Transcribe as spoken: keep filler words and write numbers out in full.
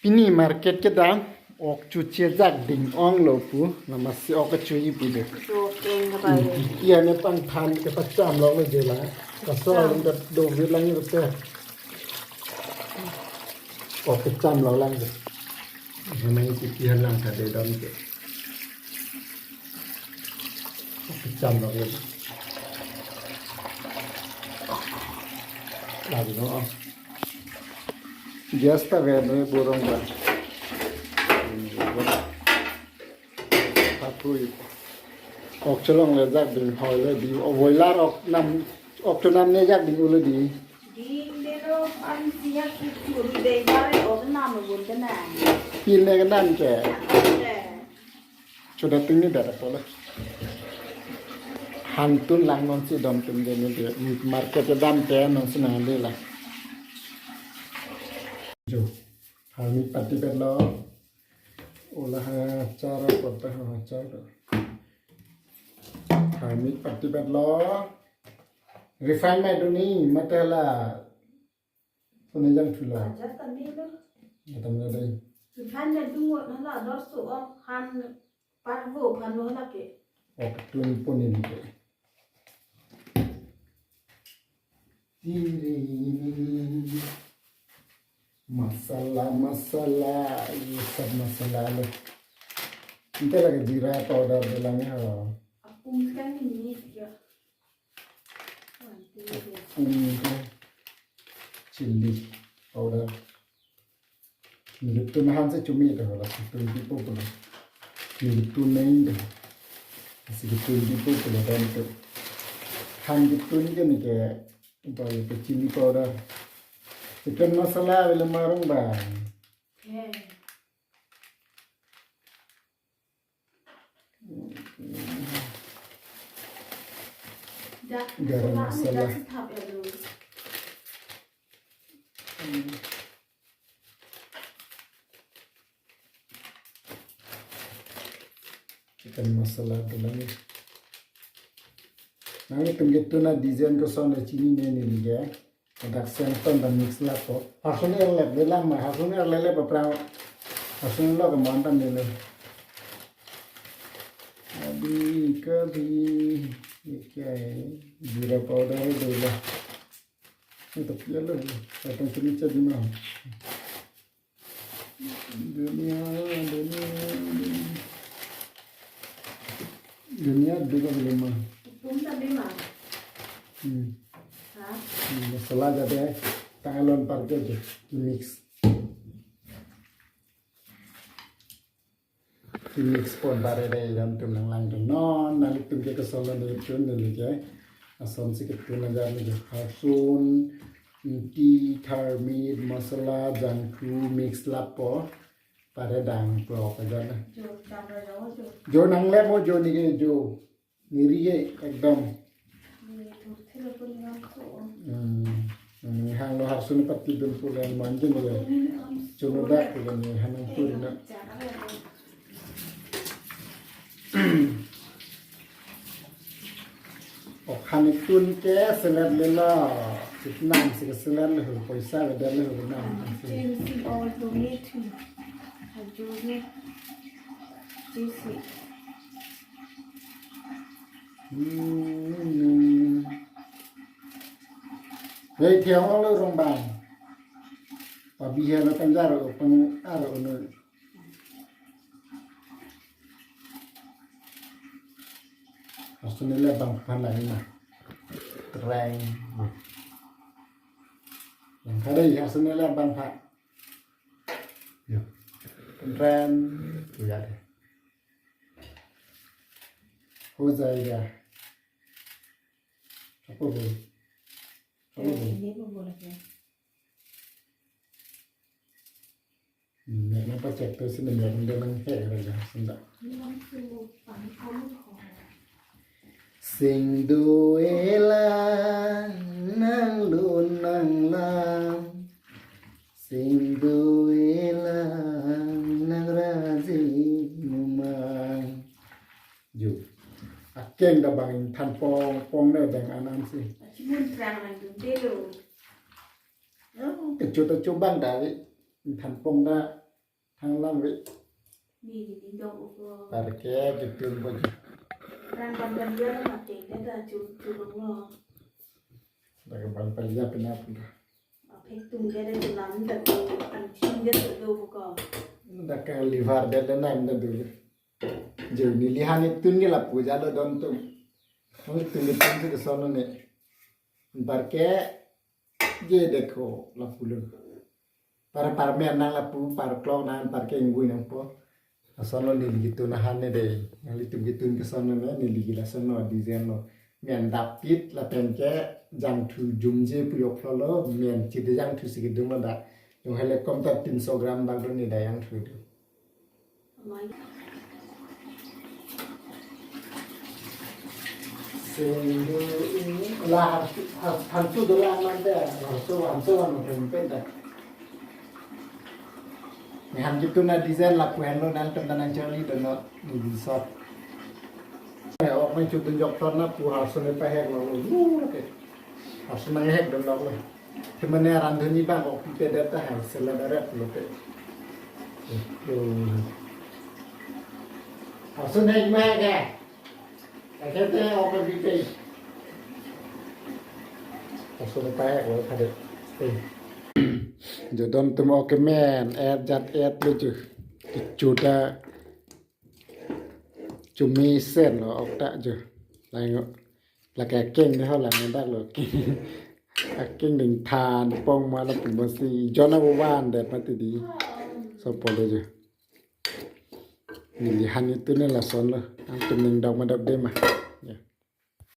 Pini market kedam, ok chuche jak ding-onglo pu, namasi ok chuji pu de. So, keng ka ba. Iya ne pangthan kepacham lo lo je la. Kaso lang ka do vit lang yu te. Ok kecham lo lang je. Hemai tiki han lang ka de dam ke. Ok kecham lo je. Lagi no. Gas ta ven re burong ba. Paprui. Ok chelong le jak ding hoi le di. O boiler ok nam, ok chunam ne jak ding u le di. Ding de lo an siya ki churi de bare ok nam bun de na. Pil ne nam ke. Ande. Chuda tingni dada pola. Hantun lang non si dam tum de ni de. Market kedam te non si nang de la. Jo. Harmit pati pet lo. Ola ha chara kota ha chara. Harmit pati pet lo. Refine mai duni mate la. Pune jang thulo. Aja tami lo. Atam lo dai. Refine mai dungo na la dor so ok han parvo phan lo la ke. Ok tun puni ni ke. Tiri. Masala, masala, ye sab masala lo. Ante lagi jeera powder de lang ya. Apung kan ini ya. Apung ke chili powder. Nilip tun han se chumi ta la tun pipo pulo. Nilip tun nai de. Asi tun pipo pulo dan tu. Han tun ke ni ke Bai ke chili powder. Chicken masala avelo ma rong bang. Eh. Da, Garam masala, masala. Dak sithap ya lo. Hmm. Chicken masala dolang. Nanglitum ketun adesign koson le chinine neli ke. Dak seng ton ta mix lapo. Hasun erlep de lama, hasun erlep lep apra. Hasun lo ke mon ta neli. Abhi kabhi ye kya hai? Jeera powder de la. Ye to kya lo? Atam chini cha dima. Dhania, dhania, dhania. Dhania dega belum ma. Tum ta bima. Hmm. Ha? Hmm, masala jate tangalon parke je, mix. Mix pon bare de jam tum lang lang tum non, nanglitum ke kesol nanglitum neli ke. Ason si ketun ajar neli ke. Hasun, ingti, tharmit, masala, jangkru, mix lapo. Pare dang pro ka jana. Jo, jam ra jo, jo. Jo nanglep mo jo ni ke jo. Niri ke ekdom. Ni thur thilo pun ngam so. Hmm. Hmm, hang lo hasun pati dun pulen manjin ya. Pun ni am. Chunu dak pulen ni hanang pun na. Jana ra jo. Ok han tun ke selet lelo. Kitnam si ke selet le ho, poisa le der le ho nam. James si all to me too. Ajo ni. Jisi. Hmm. Hei, thiang ong lo rong bang. Pabihe na panjar o pang aro no. Hasun neli bang phan lagi na. Reng. Yang kada ya hasun neli bang phan. Yo. Reng. Tu ya de. Ho jayega. Apo bo. Apo bo. Ye, ye, bo, bo lagi. Mek nangpachek to si mek nang dei nang he ra ja sunda. Sing do-e lang nang lun nang lam. Sing do-e lang nang raji mumang. Ju. Akeng ta bang than pong pong ne dang anam si. Achimun prang nang dun delo. Oh, kecho ta chobang ta ri. Than pong ta Thang lam ve. Ni ni ni dong uko. Parke ketun bojo. Ran ban ban dia lo mate dia ta chu chu long lo. Dak ban palia pina pun. Apek tung dia dia chu lam dia tu an chim dia tu do uko. Dak ka liver dia dia nam dia dulu. Joni lihan itu ni lapu jalo don tu. Hal itu ni itu ke sono ni. Parke je dekho lapu lo. Par par men nang lapu par klok nang parke inggui nangpo. Asono neli ketun ahan ne dei. Nanglitum ketun ke sono ne neli ke la sono design lo. Men dapit lapen ke jangthu jumje puyok lo lo. Men chide jangthu si kedung lo da. Yung hele kom ta tinso gram bang do ni da jangthu do. Amai. Sing la harsu harsu do la man te harsu harsu wan mo penta. Ni han ketun a design lapu henlo nangtum ta nangchorli do no ni di sot. Eh, ok mai chutun jok ton na pu harsu ne pahek lo lo. Harsu nanghek do lo lo. Temane aran dhoni bang ok pipe data hai sela darat lo pe. Harsu ne ma ke. Akhirnya open detail. Langsung tayo ko kada. Jodon tum oke men, et jat et lucu. Chuda chumi sen lo ok ta jo. Laingo. Lake keng de hola mendak lo. Akeng ding than pong ma la pun si jona wan de pati di. So polo jo. Neli han itu ne lason lo. Nangtum ning dok madok de ma.